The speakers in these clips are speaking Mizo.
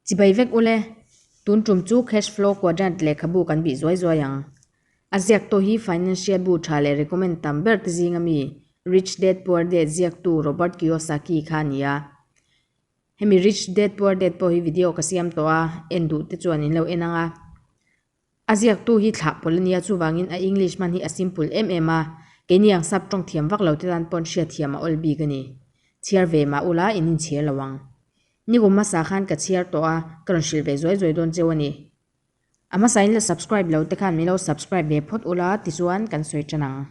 Chibai vek ule, tun tum chu Cash Flow Quadrant lehkhabu kan bih zuai zuai ang. A ziaktu hi financial bu tha leh recommend tam ber te zinga mi Rich Dad Poor Dad ziaktu Robert Kiyosaki kha a ni a. Hemi Rich Dad Poor Dad pawh hi video ka siam tawh a, en duh te chuan in lo en ang a. A ziaktu hi thlah pawlh a nia chuvangin a English hman hi a simple em em a, keini ang sap tawng thiam vak lo te tan pawn hriatthiam a awl bik a ni. Chhiar ve mah ula in inchhir lo ang. Nikum hmasa khan ka chhiar tawh a, ka rawn hrilh ve zuai zuai dawn cheu a ni. A hmasa in la subscribe lo te khan min lo subscribe ve phawt ula tichuan kan sawi tan ang.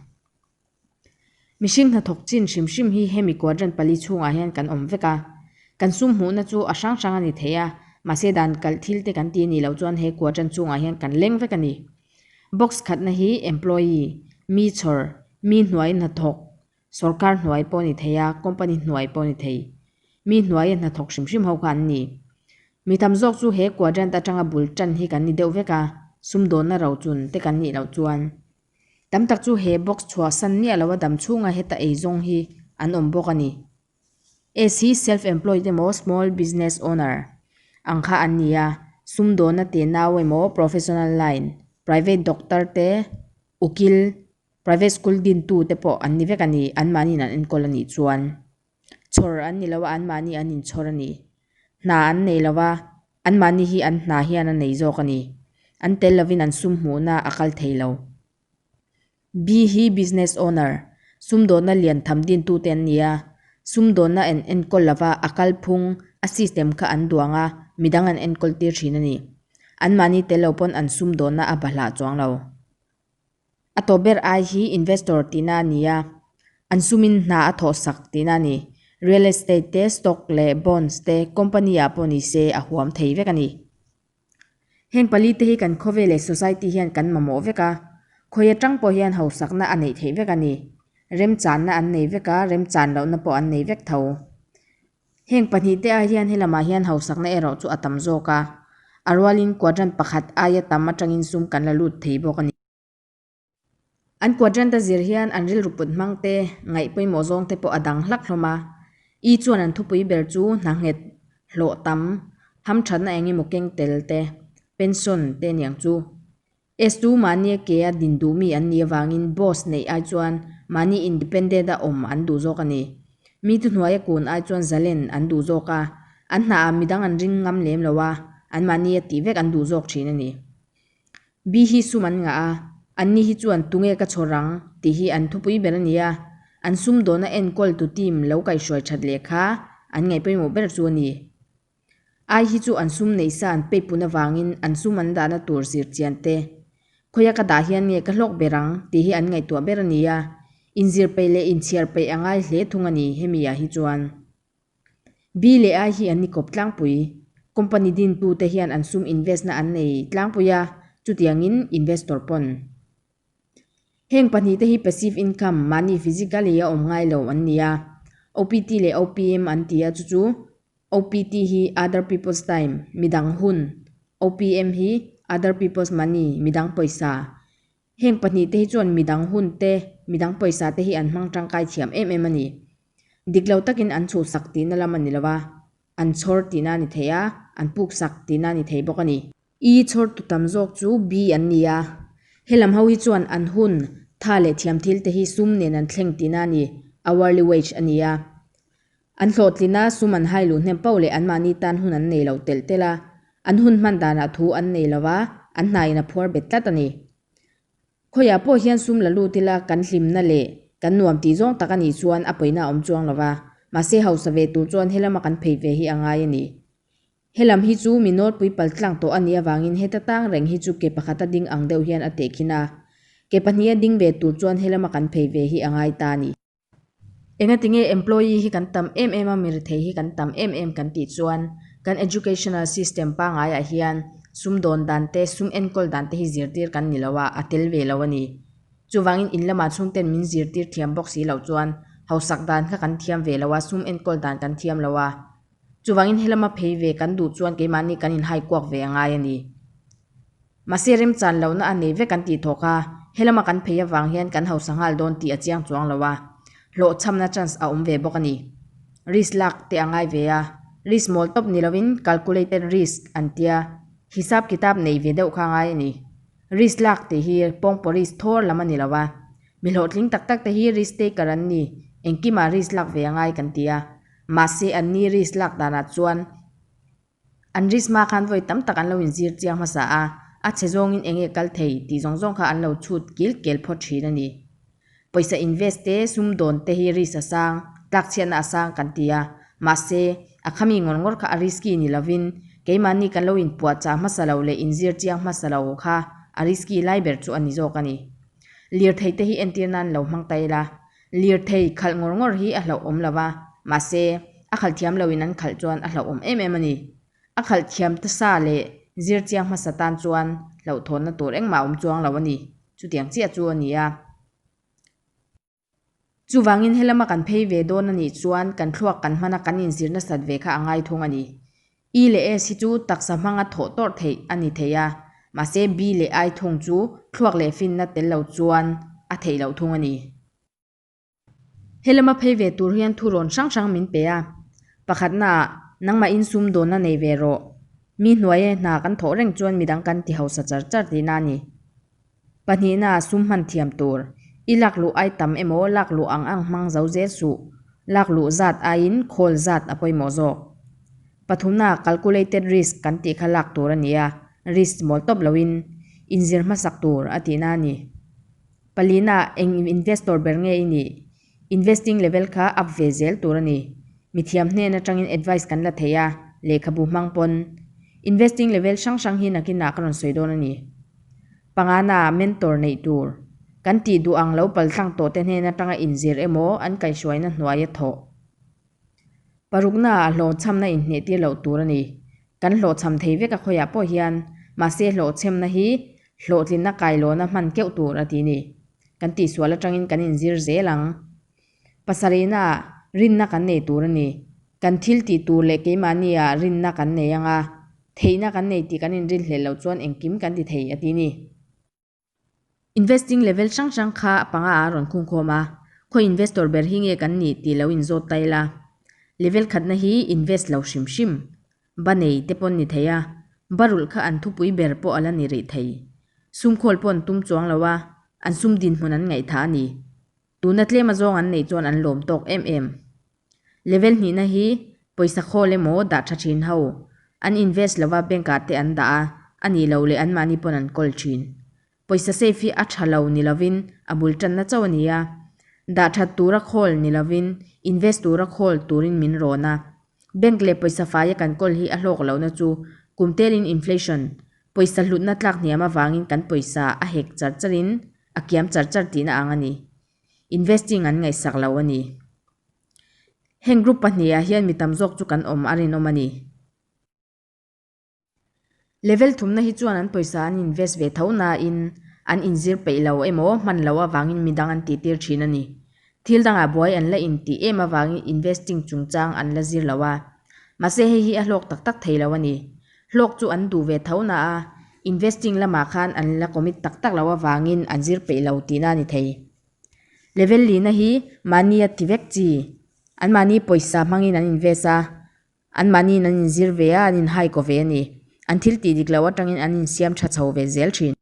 Mihring hnathawk chin hrim hrim hi hemi quadrant pali chhungah hian kan awm vek a. Kan sum hmuhna chu a hrang hrang a ni thei a, mahse dan kalh thil te kan ti a nih loh chuan he quadrant chungah hian kan leng vek a ni. Box khatna hi employee, mi chhawr, mi hnuai hnathawk, sorkar hnuai pawh a ni thei a, company hnuai pawh a ni thei. Mi hnuaia hnathawk hrim hrim ho kha an ni. Mi tam zawk chu he quadrant atanga bul tan hi kan ni deuh vek a, sumdawnna rochun te kan nih loh chuan. Tam tak chu he box chhuah san miah loa dam chhunga heta ei zawng hi an awm bawk a ni. S hi self-employed emaw small business owner ang kha an ni a, sumdawnna te nau emaw professional line, private doctor te, ukil, private school dintu te pawh an ni vek a ni, anmahniin an enkawl a nih chuan. Chhawr an ni lo a, anmahni an inchhawr a ni. Hna an nei lo a, anmahni hi an hna hian a nei zawk a ni. An tel lovin an sum hmuhna a kal thei lo. B hi business owner, sumdawnna lian tham dintute an ni a, sumdawnna an enkawl lova a kalphung, a system kha an duang a, midang an enkawl tir thin a ni. Anmahni tel lo pawn an sumdawnna a bahlah chuang lo. A tawp ber ai hi investor tihna a ni a, an sumin hna a thawh sak tihna a ni. Real estate te, stock leh bonds te company ah pawh ni se a huam thei vek a ni. Heng pali te hi kan khawvel leh society hian kan mamawh vek a, khawi atang pawh hian hausakna a neih theih vek a ni. Remchanna an nei vek a, remchan lohna pawh an nei vek tho. Heng pahnihte ah hian helamah hian hausakna erawh chu a tam zawk a, a rualin quadrant pakhat aia tam atangin sum kan la lut thei bawk a ni. An quadrant a zir hian an rilru put hmang te, ngaih pawimawh zawng te pawh a dang hlak hlawm a. I chuan an thupui ber chu hna nghet, hlawh tam, hamthatna eng emaw keng tel te, pension te aniang chu. S chu mahni a ke a din duh mi an nih avangin boss neih ai chuan mahni independent a awm an duh zawk a ni. Mi thuhnuai a kun ai chuan zalen an duh zawk a, an hna ah midang an ring ngam lem lo a, an mahni a tih vek an duh zawk thin a ni. B hi sum an ngah a, anni hi chuan tunge ka chhawr ang tih hi an thupui ber a ni a, an sumdawna enkawl tu team lo kaihhruai that leh kha an ngaih pawimawh ber chu a ni. Ai hi chu an sum neih sa an peipun avangin an sum an dahna tur zir chian te, Khawia ka dah hian nge ka hlawk ber ang tih hi an ngaihtuah ber a ni a, inzir peih leh inchhiar peih a ngai hle thung a ni hemi ah hi chuan. B leh I hi an ni kawp tlangpui. Company dintu te hian an sum invest na an nei tlangpui a, chutiangin investor pawn. Heng pahnihte hi passive income, mahni physically a awm ngai lo an ni a. OPT leh OPM an ti a, chu chu OPT hi other people's time, midang hun, OPM hi other people's money, midang pawisa. Heng pahnihte hi chuan midang hun te, midang pawisa te hi an hmang tangkai thiam em em a ni. Dik lo takin an chhuhsak tihna lam a ni lo va, an chhawr tihna a ni thei a, an puksak tihna a ni thei bawk a ni. I chhawrtu tam zawk chu B an ni a, helam ho hi chuan an hun, tha leh thiam thil te hi sum nen an thleng tihna a ni, hourly wage a ni a. An hlawhtlina sum an hai luh hnem poh leh anmahni tan hun an nei lo telh telh a, an hun hman danah thu an nei lo va, an hna in a phuar bet tlat a ni. Khawiah pawh hian sum la lut ila kan hlimna leh kan nuam tih zawng tak a nih chuan a pawina a awm chuang lo va, mahse hausa ve tur chuan helama kan phei ve hi a ngai a ni. Helam hi chu mi nawlpui pal tlang tawh a nih avangin heta tang reng hi chu ke pakhata ding ang deuh hian a tehkhin a. Ke pahniha ding ve tur chuan helama kan phei ve hi a ngai ta a ni. Engatinge employee hi kan tam em em a, mi rethei hi kan tam em em kan tih chuan kan educational system pangaiah hian sumdawn dan te, sum enkawl dan te hi zirtir kan ni lo a, a tel ve lo a ni. Chuvangin in lamah chhungten min zirtir thiam bawk si loh chuan hausak dan kha kan thiam ve lo a, sum enkawl dan kan thiam lo a. Chuvangin helama phei ve kan duh chuan keimahni kan inhai kuak ve a ngai a ni. Mahse remchan lohna a nei vek an tih thawk a, helama kan phei avang hian kan hausa nghal dawn tih a chiang chuang lo a, hlawhchhamna chance a awm ve bawk a ni. Risk lak te a ngai ve a. Risk mawl tawp ni lovin calculated risk an tia, hisap kitab nei ve deuh kha ngai a ni. Risk lak tih hi pawngpaw risk thawr lam a ni lo a, mi hlawhtling tak tak te hi risk taker an ni, engkimah risk lak ve a ngai kan ti a, mahse anni risk lak danah chuan An risk hma khan vawi tam tak an lo inzir chiang hmasa a, a chhe zawngin eng nge kal thei tih zawng zawng kha an lo chhut kil kel phawt thin a ni. Pawisa invest te, sum dawn te hi risk a sang, tlakchhiatna a sang kan ti a, mahse, a khami ngawr ngawr kha a risky ni lovin keimahni kan lo inpuahchah hmasa lo leh inzir chiang hmasa lo kha a risky lai ber chu a ni zawk a ni. Lirthei te hi entir nan lo hmang ta ila, Lirthei khalh ngawr ngawr hi a hlauhawm lo va, mahse, a khalh thiam loin an khalh chuan a hlauhawm em em a ni. A khalh thiam ta sa leh zir chiang hmasa tan chuan hlauhthawnna tur engmah a awm chuang lo a ni. Chutiang chiah chu a ni a. Chuvangin helama kan phei ve dawn a nih chuan kan thluak kan hmana kan inzir nasat ve kha a ngai thung a ni. E leh S hi chu taksa hmanga thawh tawrh theih a ni thei a, mahse B leh I thung chu thluak leh finna tel lo chuan a theih loh thung a ni. Helama phei ve tur hian thurawn hrang hrang min pe a, pakhatnaah nangmahin sumdawnna nei ve rawh, mi hnuaia hna kan thawh reng chuan midang kan ti hausa char char tihna a ni. Pahnihna, sum hman thiam tur. I lak luh ai tam emaw lak luh ang ang hmang zo zel suh. Lak luh zat aiin khawl zat a pawimawh zawk. Pathumna, calculated risk kan tih kha lak tur a ni a, risk mawl tawp loin inzir hmasak tur a tihna a ni. Palina, eng investor ber nge i nih? Investing level kha up ve zel tur a ni. Mithiam hnen atangin advice kan la thei a, lehkhabu hmang pawn. Investing level hrang hrang hi nakinah ka rawn sawi dawn a ni. Pangana, mentor neih tur. Kan tih duh ang lo paltlang tawh te hnen atanga inzir emaw an kaihhruaina hnuaia thawh. Parukna ah hlawhchhamna inhnehtir loh tur a ni. Kan hlawhchham thei vek a khawiah pawh hian, mahse hlawhchhemna hi hlawhtlinna kailawna hman keuh tur a ti ni. Kan tihsual atangin kan inzir zel ang. Pasarihna ah rinna kan nei tur a ni. Kan thil tih tur leh keimahni ah rinna kan nei ang a, theihna kan nei tih kan inrinhlelh loh chuan engkim kan ti thei a ti ni. Investing level hrang hrang kha panga ah a rawn khungkhawm a, khawi investor ber hi nge kan nih tih lo inzawt ta ila. Level khatna hi invest lo hrim hrim, ba nei te pawn ni thei a, ba rulh kha an thupui ber pawh a la ni rih thei. Sumkhawl pawh an tum chuang lo a, an sum dinhmun an ngaihthah a ni. Tuna tlem azawng an neih chuan an lawm tawk em em. Level hnihna hi pawisa khawl emaw dah tha thin ho, an invest lova bank ah te an dah a, a nih loh leh anmahni pawn an kawl thin. Pawisa safe hi a tha lo ni lovin a bul tanna chauh a ni a, dah that tura khawl ni lovin invest tura khawl turin min rawn a. Bank leh pawisa faia kan kawl hi a hlawk lohna chu kum telin inflation, pawisa hlutna tlak hniam avangin kan pawisa a hek char charin a kiam char char tihna ang a ni. Investing an ngaihsak lo a ni. Heng group pahnihah hian mi tam zawk chu kan awm a rinawm a ni. Level thumna hi chuan an pawisa an invest ve tho nain an inzir peih lo emaw hman lo avangin midang an tihtir thin a ni. Thil dangah buai an la intih em avangin investing chungchang an la zir lo a. Mahse hei hi a hlawk tak tak thei lo a ni. Hlawk chu an duh ve tho na a, investing lamah khan an la commit tak tak lo avangin an zir peih lo tihna a ni thei. Level lina hi mahni a ti vek chi. Anmahni pawisa hmangin an invest a, anmahniin an inzir ve a, an inhaikaw ve a ni. An thil tih dik loh atangin an insiam tha chho ve zel thin.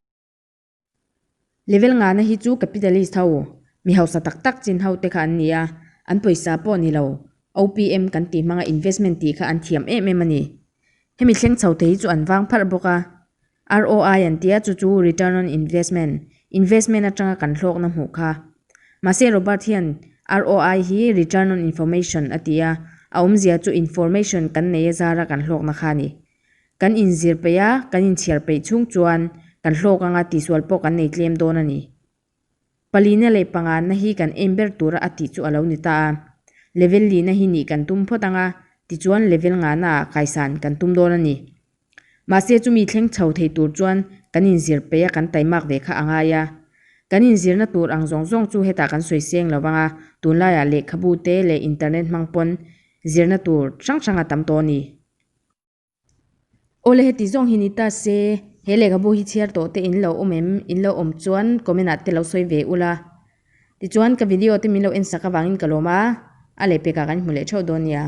Level ngahna hi chu capitalist ho, mi hausa tak tak chin ho te kha an ni a, an pawisa pawh ni lo, OPM kan tih hmanga investment tih kha an thiam em em a ni. Hemi thleng chho thei hi chu an vang pharh bawk a, ROI an tia chu chu return on investment, investment atanga kan hlawkna hmuh kha. Mahse Robert hian ROI hi return on information a ti a, a awmzia chu information kan nei a zara kan hlawkna kha a ni. Kan inzir peih a, kan inchhiar peih chhung chuan kan hlawk anga tihsual pawh kan nei tlem dawn a ni. Palina leh panganna hi kan aim ber tura a tih chu a lo ni ta a. Level lina hi nih kan tum phawt anga, tichuan level ngana ah kaisan kan tum dawn a ni. Mahse chumi thleng chho thei tur chuan kan inzir peih a kan taimak ve kha a ngai a. Kan inzirna tur ang zawng zawng chu hetah kan sawi seng lo vang a, tunlaiah lehkhabu te leh internet hmang pawn zirna tur hrang hrang a tam tawh a ni. Awle heti zawng hi ni ta se, he lehkhabu hi chhiar tawh te in lo awm em? In lo awm chuan comment ah te lo sawi ve ula. Tichuan ka video te min lo en sak avangin ka lawm a, a lehpekah kan hmu leh theuh dawn nia.